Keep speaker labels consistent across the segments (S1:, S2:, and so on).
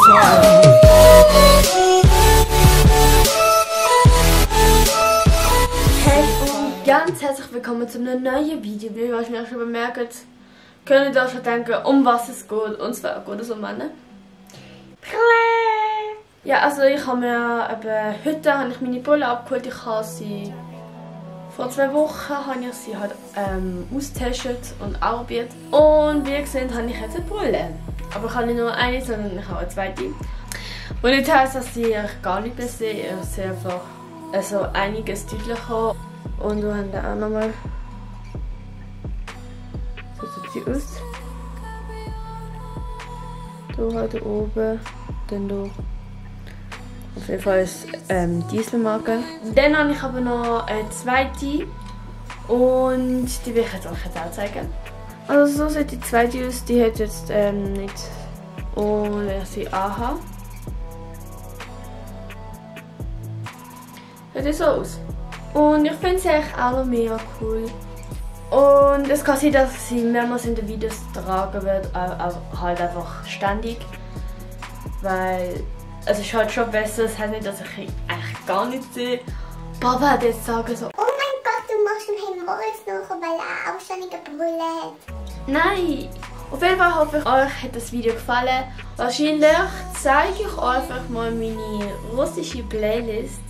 S1: time.
S2: Hey und ganz herzlich willkommen zu einem neuen Video. Wie ihr wahrscheinlich schon bemerkt, könnt ihr euch schon denken, um was es geht. Und zwar geht es um Männer. Ja, also ich habe mir heute habe ich meine Brille abgeholt. Ich habe sie vor 2 Wochen habe ich sie halt ausgetestet und ausprobiert. Und wie ihr seht, habe ich jetzt eine Brille. Aber ich habe nicht nur eine, sondern ich habe eine zweite. Und nicht heisst, dass ich gar nicht mehr sehe. Ich sehe einfach also einiges deutlicher. Und wir haben da auch nochmal. So sieht sie aus. Hier halt oben, dann hier. Auf jeden Fall ist Dieselmarke. Dann habe ich aber noch eine zweite. Und die will ich jetzt euch auch zeigen. Also so sieht die zweite aus. Die hat jetzt nicht ohne sie anhabe. Sieht so aus. Und ich finde sie eigentlich auch noch mega cool. Und es kann sein, dass sie mehrmals in den Videos tragen wird, halt einfach ständig. Weil es ist halt schon besser, es heißt nicht, dass ich eigentlich gar nicht sehe. Papa hat jetzt sagen so,
S3: oh mein Gott, du machst dem Herrn Moritz nach, weil er auch schon eine Brille hat.
S2: Nein! Auf jeden Fall hoffe ich, euch hat das Video gefallen. Wahrscheinlich zeige ich euch einfach mal meine russische Playlist.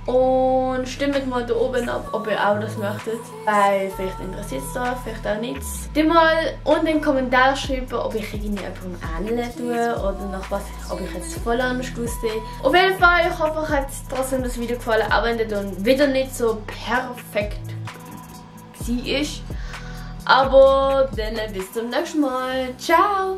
S2: Und stimmt mal da oben ab, ob ihr auch das möchtet. Weil vielleicht interessiert es euch, vielleicht auch nichts. Dann mal unten in den Kommentaren schreiben, ob ich irgendjemandem ähnlich tue oder nach was, ob ich jetzt voll anders aussehe. Auf jeden Fall, ich hoffe, euch hat trotzdem das Video gefallen, auch wenn der dann wieder nicht so perfekt war. Aber dann bis zum nächsten Mal. Ciao!